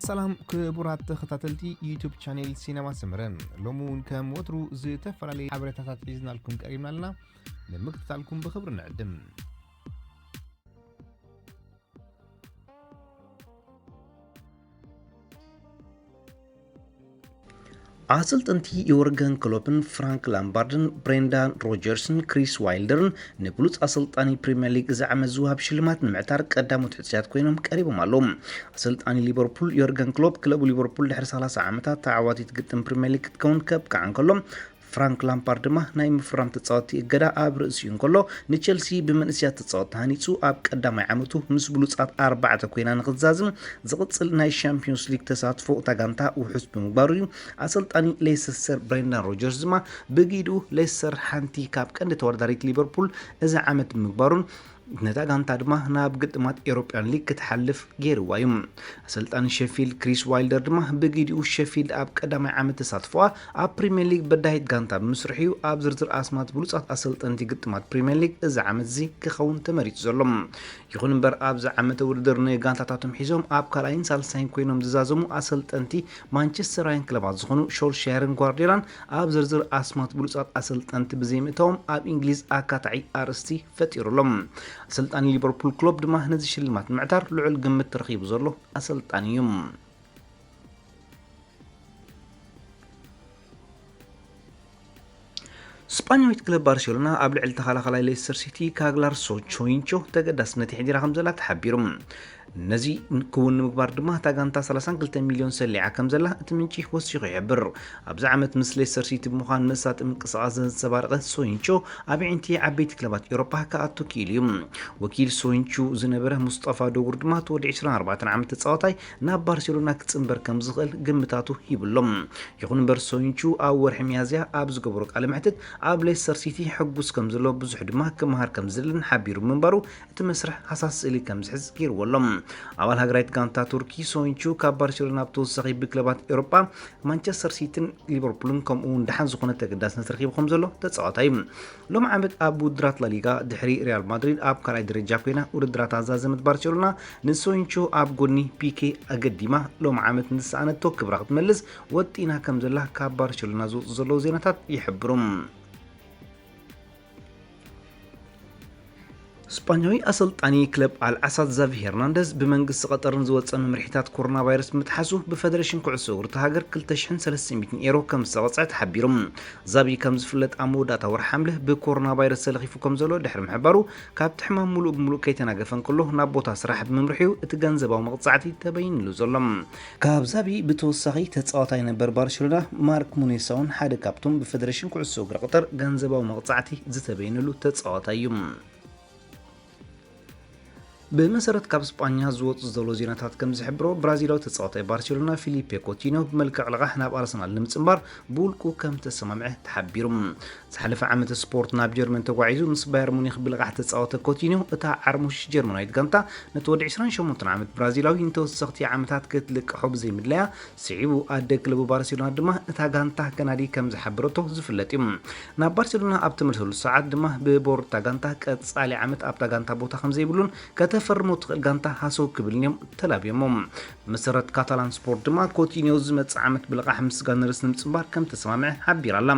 ሰላም ክቡራት ተኸታተልቲ ዩቱብ ቻኔል ሲነማ ሰመረ፣ ሎሚ እውን ከም ወትሩ ዝተፈላለዩ ሓበሬታታት ሒዝናልኩም ቀሪብና ኣለና። ንምክትታልኩም ብኽብሪ ንዕድም። ኣሰልጠንቲ ዮርገን ክሎፕን ፍራንክ ላምፓርድን ብሬንዳን ሮጀርስን ክሪስ ዋይልደርን ንብሉጽ ኣሰልጣኒ ፕሪምየር ሊግ እዚ ዓመት ዝወሃብ ሽልማት ንምዕታር ቀዳሞት ሕጹያት ኮይኖም ቀሪቦም ኣለዉ። ኣሰልጣኒ ሊቨርፑል ዮርገን ክሎፕ ክለቡ ሊቨርፑል ድሕሪ ሰላሳ ዓመታት ተዓዋቲት ግጥም ፕሪምየር ሊግ ክትከውን ከብቅዓ እንከሎ፣ ፍራንክ ላምፓርድ ድማ ናይ ምፍራም ተጻወትቲ እገዳ ኣብ ርእሲኡ እንከሎ፣ ንቸልሲ ብመንእስያት ተጻወትቲ ሃኒጹ ኣብ ቀዳማይ ዓመቱ ምስ ብሉጻት ኣርባዕተ ኮይና ንኽትዛዝም ዝቕጽል ናይ ሻምፒዮንስ ሊግ ተሳትፎ እታ ጋንታ ውሑስ ብምግባሩ እዩ። ኣሰልጣኒ ሌስተር ብሬንዳን ሮጀርስ ድማ ብጊድኡ ሌስተር ሓንቲ ካብ ቀንዲ ተወዳዳሪት ሊቨርፑል እዚ ዓመት ብምግባሩን ነታ ጋንታ ድማ ናብ ግጥማት ኤውሮጳን ሊግ ክትሓልፍ ገይርዋ እዩ። ኣሰልጣኒ ሼፊልድ ክሪስ ዋይልደር ድማ ብጊድኡ ሼፊልድ ኣብ ቀዳማይ ዓመት ተሳትፎኣ ኣብ ፕሪምየር ሊግ በዳሂት ጋንታ ብምስርሑ እዩ ኣብ ዝርዝር ኣስማት ብሉጻት ኣሰልጠንቲ ግጥማት ፕሪምየር ሊግ እዚ ዓመት እዚ ክኸውን ተመሪጹ ዘሎ። ይኹን እምበር ኣብዚ ዓመተ ውድድር ንጋንታታቶም ሒዞም ኣብ ካልኣይን ሳልሳይን ኮይኖም ዝዛዘሙ ኣሰልጠንቲ ማንቸስተራውያን ክለባት ዝኾኑ ሾልሻየርን ጓርዲዮላን ኣብ ዝርዝር ኣስማት ብሉጻት ኣሰልጠንቲ ብዘይምእታዎም ኣብ እንግሊዝ ኣካታዒ ኣርእስቲ ፈጢሩ ኣሎ። ኣሰልጣኒ ሊቨርፑል ክሎፕ ድማ ነዚ ሽልማት ንምዕታር ልዑል ግምት ተረኺቡ ዘሎ ኣሰልጣኒ እዩ። ስጳኛዊት ክለብ ባርሴሎና ኣብ ልዕሊ ተኸላኻላይ ሌስተር ሲቲ ካግላር ሶ-፣ ሶይንቾ ተገዳስነት የሕዲራ ከም ዘላ ተሓቢሩ። ነዚ ክውን ንምግባር ድማ እታ ጋንታ ሰላሳን ክልተ ሚልዮን ሰሊዓ ከም ዘላ እቲ ምንጪ ወሲኹ ይሕብር። ኣብዚ ዓመት ምስ ሌስተር ሲቲ ብምዃን መሳጢ ምንቅስቓስ ዘንጸባረቐ ሶይንቾ ኣብ ኣዒንቲ ዓበይቲ ክለባት ኤውሮፓ ክኣቱ ክኢሉ እዩ። ወኪል ሶይንቹ ዝነበረ ሙስጠፋ ዶጉር ድማ እቲ ወዲ ዕስራን ኣርባዕተን ዓመት ተጻዋታይ ናብ ባርሴሎና ክጽንበር ከም ዝኽእል ግምታቱ ሂቡ ኣሎ። ይኹን እምበር ሶይንቹ ኣብ ወርሒ ሚያዝያ ኣብ ዝገበሮ ቃለ መሕትት ኣብ ሌስተር ሲቲ ሕጉስ ከም ዘሎ ብዙሕ ድማ ክመሃር ከም ዝደልን ሓቢሩ ምንባሩ እቲ መስርሕ ሃሳስ ስእሊ ከም ዝሕዝ ገይርዎ ኣሎ። ኣባል ሃገራዊት ጋንታ ቱርኪ ሶይንቹ ካብ ባርሴሎና ብተወሳኺ ብክለባት ኤውሮጳ ማንቸስተር ሲቲን ሊቨርፑልን ከምኡ እውን ደሓን ዝኾነ ተገዳስነት ረኺቡ ከም ዘሎ ተጻዋታይ እዩ። ሎም ዓመት ኣብ ውድድራት ላሊጋ ድሕሪ ሪያል ማድሪድ ኣብ ካልኣይ ደረጃ ኮይና ውድድራት ኣዛዘመት ባርሴሎና ንሶይንቾ ኣብ ጎኒ ፒኬ ኣገዲማ ሎም ዓመት ንዝሰኣነቶ ክብራ ክትመልስ ወጢና ከም ዘላ ካብ ባርሴሎና ዝወፁ ዘለዉ ዜናታት ይሕብሩ። ስጳኛዊ ኣሰልጣኒ ክለብ ኣልዓሳድ ዛቪ ሄርናንደዝ ብመንግስቲ ቀጠርን ዝወፀ መምርሒታት ኮሮና ቫይረስ ብምጥሓሱ ብፈደሬሽን ኩዕሶ እግሪ እታ ሃገር ክልተ ሽሕን ሰለስተ ሚእትን ኤሮ ከም ዝተቐፅዐ ተሓቢሩ። ዛቪ ከም ዝፍለጥ ኣብ መወዳእታ ወርሒ ሓምለ ብኮሮና ቫይረስ ተለኺፉ ከም ዘሎ ድሕሪ ምሕባሩ ካብቲ ሕማም ሙሉእ ብሙሉእ ከይተናገፈ እንከሎ ናብ ቦታ ስራሕ ብምምርሑ እቲ ገንዘባዊ መቕፃዕቲ ተበይንሉ ዘሎ። ካብ ዛቪ ብተወሳኺ ተፃዋታይ ነበር ባርሴሎና ማርክ ሙኔሳ እውን ሓደ ካብቶም ብፈደሬሽን ኩዕሶ እግሪ ቀጠር ገንዘባዊ መቕፃዕቲ ዝተበይንሉ ተፃዋታይ እዩ። ብመሰረት ካብ ስጳኛ ዝወፁ ዘሎ ዜናታት ከም ዝሕብሮ ብራዚላዊ ተፃዋታይ ባርሴሎና ፊሊፔ ኮቲኖ ብመልክዕ ልቓሕ ናብ ኣርሰናል ንምፅንባር ብውልቁ ከም ተሰማምዐ ተሓቢሩ። ዝሓለፈ ዓመት ስፖርት ናብ ጀርመን ተጓዒዙ ምስ ባየር ሙኒክ ብልቓሕ ተፃወተ ኮቲኖ እታ ዓርሙሽ ጀርመናዊት ጋንታ ነቲ ወዲ ዕስራን ሸሞንተን ዓመት ብራዚላዊ ንተወሰኽቲ ዓመታት ክትልቅሖ ብዘይምድላያ ስዒቡ ኣደ ክለቡ ባርሴሎና ድማ እታ ጋንታ ከናዲ ከም ዝሓበረቶ ዝፍለጥ እዩ። ናብ ባርሴሎና ኣብ ተመልሰሉ ሰዓት ድማ ብቦርድ እታ ጋንታ ቀጻሊ ዓመት ኣብታ ጋንታ ቦታ ከም ዘይብሉን ከተፈርሞ ትኽእል ጋንታ ሃሰው ክብልን እዮም ተላብዮሞ። ብመሰረት ካታላን ስፖርት ድማ ኮቲኒዮ ዝመጽእ ዓመት ብልቓሕ ምስ ጋነርስ ንምጽንባር ከም ተሰማምዐ ሓቢራ ኣላ።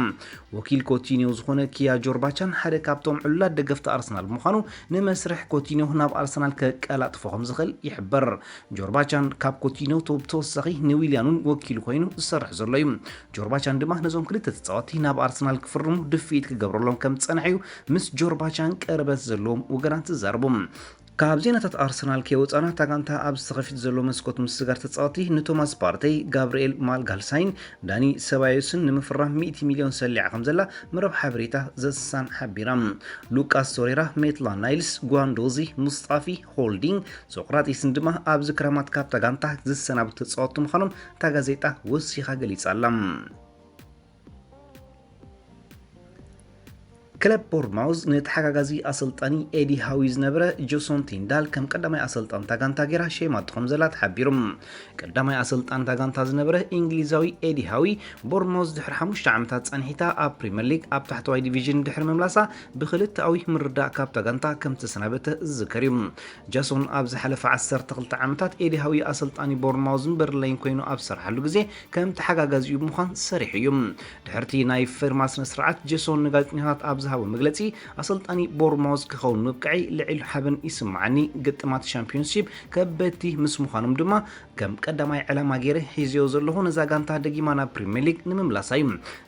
ወኪል ኮቲኒዮ ዝኾነ ኪያ ጆርባቻን ሓደ ካብቶም ዕሉላት ደገፍቲ ኣርሰናል ብምዃኑ ንመስርሕ ኮቲኒዮ ናብ ኣርሰናል ከቀላጥፎ ከም ዝኽእል ይሕበር። ጆርባቻን ካብ ኮቲኖ ብተወሳኺ ንዊልያን እውን ወኪሉ ኮይኑ ዝሰርሕ ዘሎ እዩ። ጆርባቻን ድማ ነዞም ክልተ ተጻወትቲ ናብ ኣርሰናል ክፍርሙ ድፍኢት ክገብረሎም ከም ዝጸንሐ እዩ ምስ ጆርባቻን ቀረበት ዘለዎም ወገናት ዝዛረቡ። ካብ ዜናታት ኣርሰናል ከይወጻና እታ ጋንታ ኣብ ዝተኸፊት ዘሎ መስኮት ምስጋር ተጻወትቲ ንቶማስ ፓርተይ፣ ጋብርኤል ማልጋልሳይን ዳኒ ሰባዮስን ንምፍራም ሚእቲ ሚልዮን ሰሊዓ ከም ዘላ መረብ ሓበሬታ ዘሳን ሓቢራ። ሉቃስ ቶሬራ፣ ሜትላ ናይልስ፣ ጓንዶዚ፣ ሙስጣፊ፣ ሆልዲንግ፣ ሶቅራጢስን ድማ ኣብዚ ክረማት ካብታ ጋንታ ዝሰናብቱ ተጻወትቲ ምዃኖም እታ ጋዜጣ ወሲኻ ገሊጻ ኣላ። ክለብ ቦርማውዝ ንተሓጋጋዚ ኣሰልጣኒ ኤዲ ሃዊ ዝነበረ ጆሶን ቲንዳል ከም ቀዳማይ ኣሰልጣን እታ ጋንታ ገይራ ሸይማቶ ከም ዘላ ተሓቢሩ። ቀዳማይ ኣሰልጣን እታ ጋንታ ዝነበረ እንግሊዛዊ ኤዲ ሃዊ፣ ቦርማውዝ ድሕሪ ሓሙሽተ ዓመታት ጸንሒታ ኣብ ፕሪምየር ሊግ ኣብ ታሕተዋይ ዲቪዥን ድሕሪ ምምላሳ ብክልተኣዊ ምርዳእ ካብታ ጋንታ ከም ዝተሰናበተ ዝዝከር እዩ። ጃሶን ኣብ ዝሓለፈ ዓሰርተ ክልተ ዓመታት ኤዲ ሃዊ ኣሰልጣኒ ቦርማውዝን በርንለይን ኮይኑ ኣብ ዝሰርሓሉ ግዜ ከም ተሓጋጋዚኡ ብምዃን ሰሪሑ እዩ። ድሕርቲ ናይ ፊርማ ስነ ስርዓት ጀሶን ንጋዜጠኛታት ኣብ ዝሃቦ መግለጺ፣ ኣሰልጣኒ ቦርማውዝ ክኸውን ምብቅዐይ ልዕል ሓበን ይስምዓኒ። ግጥማት ሻምፒዮንሺፕ ከበድቲ ምስ ምዃኖም ድማ ከም ቀዳማይ ዕላማ ገይረ ሒዝዮ ዘለኹ ነዛ ጋንታ ደጊማ ናብ ፕሪምየር ሊግ ንምምላሳ እዩ።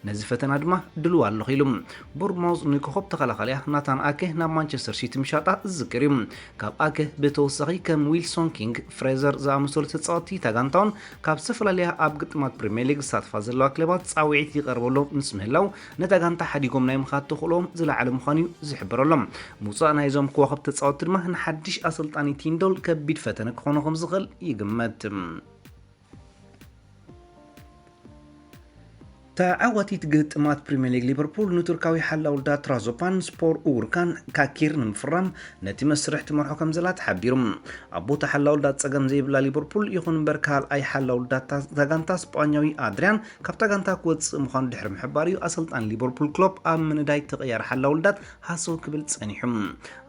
ነዚ ፈተና ድማ ድልው ኣለኹ ኢሉ። ቦርማውዝ ንኮኸብ ተኸላኻሊያ ናታን ኣከ ናብ ማንቸስተር ሲቲ ምሻጣ ዝዝክር እዩ። ካብ ኣከ ብተወሳኺ ከም ዊልሶን ኪንግ፣ ፍሬዘር ዝኣመሰሉ ተጻወትቲ እታ ጋንታ እውን ካብ ዝተፈላለያ ኣብ ግጥማት ፕሪምየር ሊግ ዝሳተፋ ዘለዋ ክለባት ጻውዒት ይቐርበሎም ምስ ምህላው፣ ነታ ጋንታ ሓዲጎም ናይ ምኻድ ተኽእሎኦም ዝለዓለ ምዃኑ እዩ ዝሕበረሎም። ምውጻእ ናይዞም ከዋኽብቲ ተጻወትቲ ድማ ንሓድሽ ኣሰልጣኒ ቲንዶል ከቢድ ፈተነ ክኾኖ ከም ዝኽእል ይግመት። ተዓዋቲት ግጥማት ፕሪምየር ሊግ ሊቨርፑል ንቱርካዊ ሓላው ልዳት ትራዞፓን ስፖር ኡጉርካን ካኪር ንምፍራም ነቲ መስርሕ ትመርሖ ከም ዘላ ተሓቢሩ። ኣብ ቦታ ሓላው ልዳት ጸገም ዘይብላ ሊቨርፑል፣ ይኹን እምበር ካልኣይ ሓላው ልዳት እታ ጋንታ ስጳኛዊ ኣድሪያን ካብታ ጋንታ ክወጽእ ምዃኑ ድሕሪ ምሕባር እዩ ኣሰልጣኒ ሊቨርፑል ክሎፕ ኣብ ምንዳይ ተቐያሪ ሓላው ልዳት ሃሰው ክብል ጸኒሑ።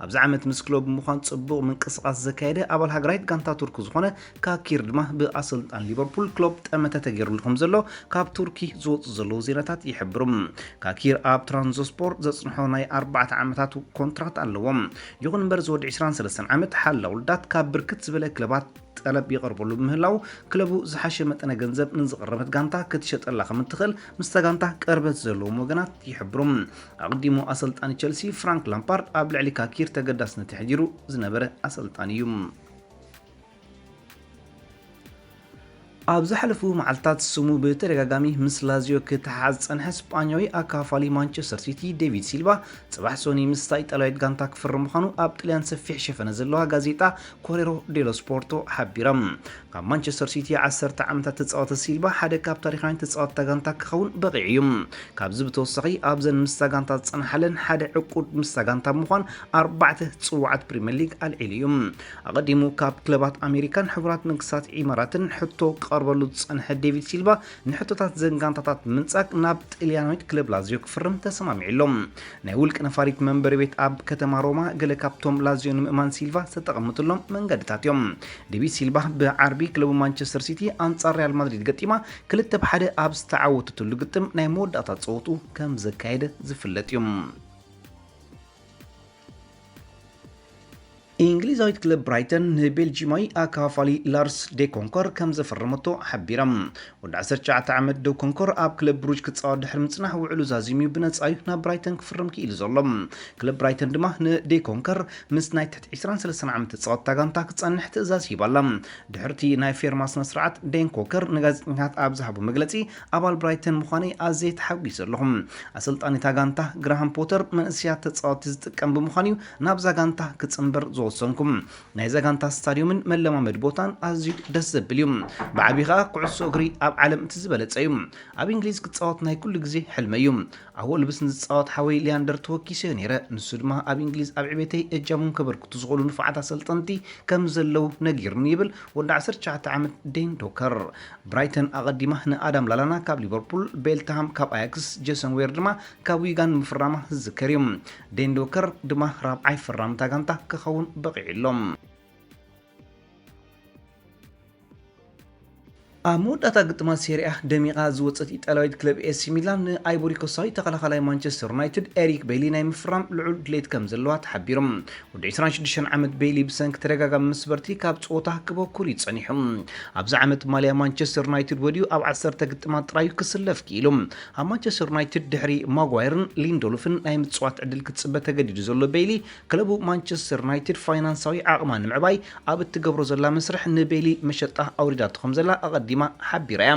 ኣብዚ ዓመት ምስ ክሎፕ ብምዃን ጽቡቕ ምንቅስቓስ ዘካየደ ኣባል ሃገራዊት ጋንታ ቱርክ ዝኾነ ካኪር ድማ ብኣሰልጣን ሊቨርፑል ክሎፕ ጠመተ ተገይሩሉ ከም ዘሎ ካብ ቱርኪ ዝወጹ ዘለዉ ዜናታት ይሕብሩ። ካኪር ኣብ ትራንዞስፖር ዘጽንሖ ናይ ኣርባዕተ ዓመታት ኮንትራት ኣለዎ። ይኹን እምበር ዝወዲ ዕስራን ሰለስተን ዓመት ሓላው ልዳት ካብ ብርክት ዝበለ ክለባት ጠለብ ይቐርበሉ ብምህላው፣ ክለቡ ዝሓሸ መጠነ ገንዘብ ንዝቐረበት ጋንታ ክትሸጠላ ከም እትኽእል ምስታ ጋንታ ቅርበት ዘለዎም ወገናት ይሕብሩ። ኣቕዲሙ ኣሰልጣኒ ቸልሲ ፍራንክ ላምፓርድ ኣብ ልዕሊ ካኪር ተገዳስነት የሕዲሩ ዝነበረ ኣሰልጣኒ እዩ። ኣብ ዝሓለፉ መዓልታት ስሙ ብተደጋጋሚ ምስ ላዚዮ ክተሓዝ ዝጸንሐ ስጳኛዊ ኣካፋሊ ማንቸስተር ሲቲ ዴቪድ ሲልቫ፣ ጽባሕ ሶኒ ምስታ ኢጣልያዊት ጋንታ ክፍርም ምዃኑ ኣብ ጥልያን ሰፊሕ ሸፈነ ዘለዋ ጋዜጣ ኮሬሮ ዴሎ ስፖርቶ ሓቢራ። ካብ ማንቸስተር ሲቲ ዓሰርተ ዓመታት ተጻወተ ሲልቫ ሓደ ካብ ታሪኻውያን ተጻወትታ ጋንታ ክኸውን በቒዑ እዩ። ካብዚ ብተወሳኺ ኣብዘን ምስታ ጋንታ ዝጸንሓለን ሓደ ዕቁድ ምስታ ጋንታ ብምዃን ኣርባዕተ ጽዋዓት ፕሪምየር ሊግ ኣልዒሉ እዩ። ኣቐዲሙ ካብ ክለባት ኣሜሪካን ሕቡራት መንግስታት ኢማራትን ሕቶ ክቐርበሉ ዝጸንሐ ዴቪድ ሲልቫ ንሕቶታት ዘን ጋንታታት ብምንጻግ ናብ ጥልያናዊት ክለብ ላዚዮ ክፍርም ተሰማሚዑ ኣሎ። ናይ ውልቂ ነፋሪት መንበሪ ቤት ኣብ ከተማ ሮማ ገለ ካብቶም ላዚዮ ንምእማን ሲልቫ ዝተጠቐመትሎም መንገድታት እዮም። ዴቪድ ሲልቫ ብዓርቢ ክለቡ ማንቸስተር ሲቲ ኣንጻር ሪያል ማድሪድ ገጢማ ክልተ ብ ሓደ ኣብ ዝተዓወተትሉ ግጥም ናይ መወዳእታ ጸወትኡ ከም ዘካየደ ዝፍለጥ እዩ። እንግሊዛዊት ክለብ ብራይተን ንቤልጂማዊ ኣካፋሊ ላርስ ዴኮንኮር ከም ዘፈረመቶ ሓቢራ። ወዲ ዓሰርተ ትሽዓተ ዓመት ዴኮንኮር ኣብ ክለብ ብሩጅ ክጻወት ድሕሪ ምጽናሕ ውዕሉ ዛዚሙ ብነጻ እዩ ናብ ብራይተን ክፍርም ክኢሉ ዘሎ። ክለብ ብራይተን ድማ ንዴኮንኮር ምስ ናይ ትሕቲ ዕስራን ሰለስተን ዓመት ተጻወትታ ጋንታ ክጸንሕ ትእዛዝ ሂባ ኣላ። ድሕርቲ ናይ ፌርማ ስነ ስርዓት ዴኮንኮር ንጋዜጠኛታት ኣብ ዝሃቦ መግለጺ፣ ኣባል ብራይተን ምዃነይ ኣዝየ ተሓጒሰ ኣለኹ። ኣሰልጣኒ እታ ጋንታ ግራሃም ፖተር መንእሰያት ተጻወትቲ ዝጥቀም ብምዃኑ እዩ ናብዛ ጋንታ ክጽንበር ዝወሰንኩ። ናይዛ ጋንታ ስታድዮምን መለማመዲ ቦታን ኣዝዩ ደስ ዘብል እዩ። ብዓቢ ከኣ ኩዕሶ እግሪ ኣብ ዓለም እቲ ዝበለጸ እዩ። ኣብ እንግሊዝ ክጻወት ናይ ኩሉ ግዜ ሕልመይ እዩ። ኣብ ወልብስ ንዝጻወት ሓወይ ሊያንደር ተወኪሰዮ ነይረ። ንሱ ድማ ኣብ እንግሊዝ ኣብ ዕቤተይ እጃሞም ከበርክቱ ዝኽእሉ ንፉዓት ኣሰልጠንቲ ከም ዘለዉ ነጊሩኒ ይብል ወዲ ዓሰርተ ትሽዓተ ዓመት ዴን ዶከር። ብራይተን ኣቐዲማ ንኣዳም ላላና ካብ ሊቨርፑል፣ ቤልትሃም ካብ ኣያክስ፣ ጄሰን ዌር ድማ ካብ ዊጋን ምፍራማ ዝዝከር እዩ። ዴን ዶከር ድማ ራብዓይ ፈራሚ እታ ጋንታ ክኸውን በቒዑ ኣሎ። ኣብ መወዳእታ ግጥማት ሴሪኣ ደሚቓ ዝወጸት ኢጣልያዊት ክለብ ኤሲ ሚላን ንኣይቮሪኮስታዊ ተኸላኻላይ ማንቸስተር ዩናይትድ ኤሪክ ቤሊ ናይ ምፍራም ልዑል ድሌት ከም ዘለዋ ተሓቢሩ። ወዲ ዕስራን ሽዱሽተን ዓመት ቤሊ ብሰንኪ ተደጋጋሚ መስበርቲ ካብ ጸወታ ክበኩር እዩ ጸኒሑ። ኣብዚ ዓመት ማልያ ማንቸስተር ዩናይትድ ወዲኡ ኣብ ዓሰርተ ግጥማት ጥራዩ ክስለፍ ክኢሉ። ኣብ ማንቸስተር ዩናይትድ ድሕሪ ማጓየርን ሊንዶሎፍን ናይ ምጽዋት ዕድል ክጽበ ተገዲዱ ዘሎ ቤሊ፣ ክለቡ ማንቸስተር ዩናይትድ ፋይናንሳዊ ዓቕማ ንምዕባይ ኣብ እትገብሮ ዘላ መስርሕ ንቤሊ መሸጣ ኣውሪዳቶ ከም ዘላ ኣቐዲሙ ኣቐዲማ ሓቢራ እያ።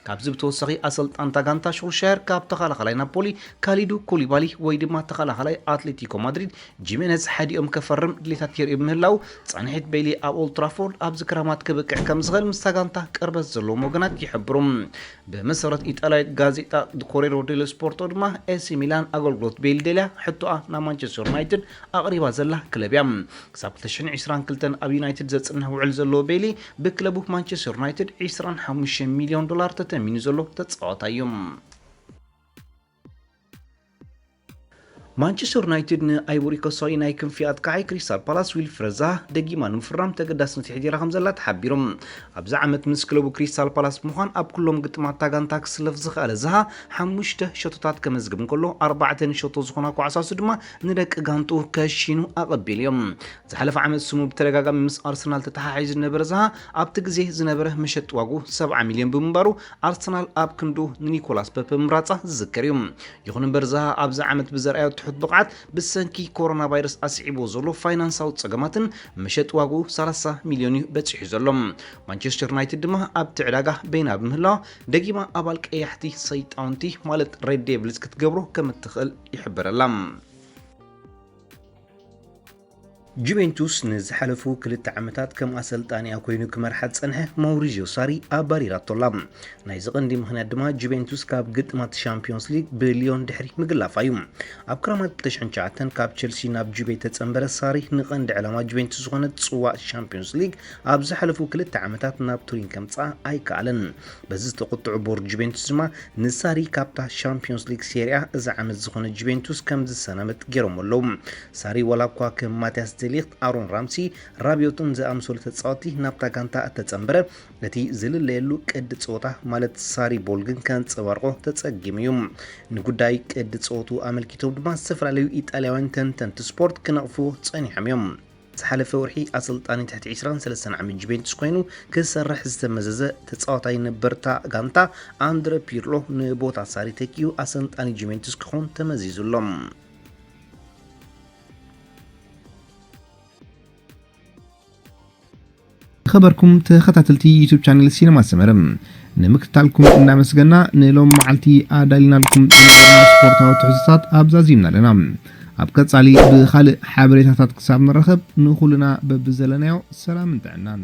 ካብዚ ብተወሳኺ ኣሰልጣንታ ጋንታ ሾልሻየር ካብ ተኸላኸላይ ናፖሊ ካሊዱ ኩሊባሊ ወይ ድማ ተኸላኸላይ ኣትሌቲኮ ማድሪድ ጂሜነዝ ሓዲኦም ከፈርም ድሌታት የርእዩ ብምህላው ፃንሒት ቤሊ ኣብ ኦልትራፎርድ ኣብዚ ክራማት ክብቅዕ ከም ዝኽእል ምስታ ጋንታ ቅርበት ዘለዎም ወገናት ይሕብሩ። ብመሰረት ኢጣልያዊት ጋዜጣ ኮሬሮ ዴሎ ስፖርቶ ድማ ኤሲ ሚላን ኣገልግሎት ቤሊ ደልያ ሕቶኣ ናብ ማንቸስተር ዩናይትድ ኣቕሪባ ዘላ ክለብ እያ። ክሳብ ክልተ ሽሕን ዕስራን ክልተን ኣብ ዩናይትድ ዘጽንሕ ውዕል ዘለዎ ቤሊ ብክለቡ ማንቸስተር ዩናይትድ ዕስራን ሓሙሽተ ሚልዮን ዶላር ተተሚኑ ዘሎ ተጻዋታይ እዩ። ማንቸስተር ዩናይትድ ንኣይቮሪ ኮስታዊ ናይ ክንፊ ኣጥቃዓይ ክሪስታል ፓላስ ዊልፍረድ ዛሃ ደጊማ ንምፍራም ተገዳስነት የሕዲራ ከም ዘላ ተሓቢሩ። ኣብዚ ዓመት ምስ ክለቡ ክሪስታል ፓላስ ብምዃን ኣብ ኩሎም ግጥማት እታ ጋንታ ክስለፍ ዝኸኣለ ዛሃ ሓሙሽተ ሸቶታት ከመዝግብ እንከሎ ኣርባዕተ ንሸቶ ዝኾና ኳዕሳሱ ድማ ንደቂ ጋንቱ ከሺኑ ኣቐቢሉ እዮም። ዝሓለፈ ዓመት ስሙ ብተደጋጋሚ ምስ ኣርሰናል ተተሓሒዙ ዝነበረ ዛሃ ኣብቲ ግዜ ዝነበረ መሸጢ ዋጉ ሰብዓ ሚልዮን ብምንባሩ ኣርሰናል ኣብ ክንዱ ንኒኮላስ ፐፐ ምምራጻ ዝዝከር እዩ። ይኹን እምበር ዛሃ ኣብዚ ዓመት ብዘርኣዮ ትሑት ብቕዓት ብሰንኪ ኮሮና ቫይረስ ኣስዒብዎ ዘሎ ፋይናንሳዊ ጸገማትን መሸጢ ዋግኡ ሰላሳ ሚልዮን እዩ በጺሑ ዘሎ። ማንቸስተር ዩናይትድ ድማ ኣብቲ ዕዳጋ በይና ብምህላዋ ደጊማ ኣባል ቀያሕቲ ሰይጣውንቲ ማለት ሬድ ዴቪልስ ክትገብሮ ከም እትኽእል ይሕበረላ። ጁቬንቱስ ንዝሓለፉ ክልተ ዓመታት ከም ኣሰልጣኒኣ ኮይኑ ክመርሓ ዝጸንሐ ማውሪዚዮ ሳሪ ኣባሪራቶላ። ናይዚ ቀንዲ ምኽንያት ድማ ጁቬንቱስ ካብ ግጥማት ሻምፒዮንስ ሊግ ብሊዮን ድሕሪ ምግላፋ እዩ። ኣብ ክረማት ክልተ ሽሕን ትሽዓተን ካብ ቸልሲ ናብ ጁቬ ተጸንበረ ሳሪ ንቐንዲ ዕላማ ጁቬንቱስ ዝኾነት ጽዋእ ሻምፒዮንስ ሊግ ኣብ ዝሓለፉ ክልተ ዓመታት ናብ ቱሪን ከምጽኣ ኣይከኣለን። በዚ ዝተቆጥዑ ቦርድ ጁቬንቱስ ድማ ንሳሪ ካብታ ሻምፒዮንስ ሊግ ሴሪያ እዚ ዓመት ዝኾነ ጁቬንቱስ ከም ዝሰናበት ገይሮም ኣለዉ። ሳሪ ዋላ እኳ ከም ማቲያስ ደሊክት፣ ኣሮን ራምሲ፣ ራቢዮትን ዝኣምሰሉ ተጻወቲ ናብታ ጋንታ እተጸንበረ፣ እቲ ዝልለየሉ ቅዲ ጸወታ ማለት ሳሪ ቦል ግን ከንጸባርቆ ተጸጊሙ እዩ። ንጉዳይ ቅዲ ጸወቱ ኣመልኪቶም ድማ ዝተፈላለዩ ኢጣልያውያን ተንተንቲ ስፖርት ክነቕፉ ጸኒሖም እዮም። ዝሓለፈ ወርሒ ኣሰልጣኒ ትሕቲ ዕስራን ሰለስተን ዓመት ጁቬንቱስ ኮይኑ ክሰርሕ ዝተመዘዘ ተጻዋታይ ነበርታ ጋንታ ኣንድረ ፒርሎ ንቦታ ሳሪ ተኪኡ ኣሰልጣኒ ጁቬንቱስ ክኾን ተመዚዙ ኣሎ። ዝኸበርኩም ተኸታተልቲ ዩቱብ ቻነል ሲነማ ሰመረ ንምክትታልኩም እናመስገና ንሎም መዓልቲ ኣዳሊናልኩም ዝነበርና ስፖርታዊ ትሕዝቶታት ኣብዛዚምና ኣለና። ኣብ ቀጻሊ ብኻልእ ሓበሬታታት ክሳብ ንራኸብ ንኹልና በብዘለናዮ ሰላምን ጥዕናን።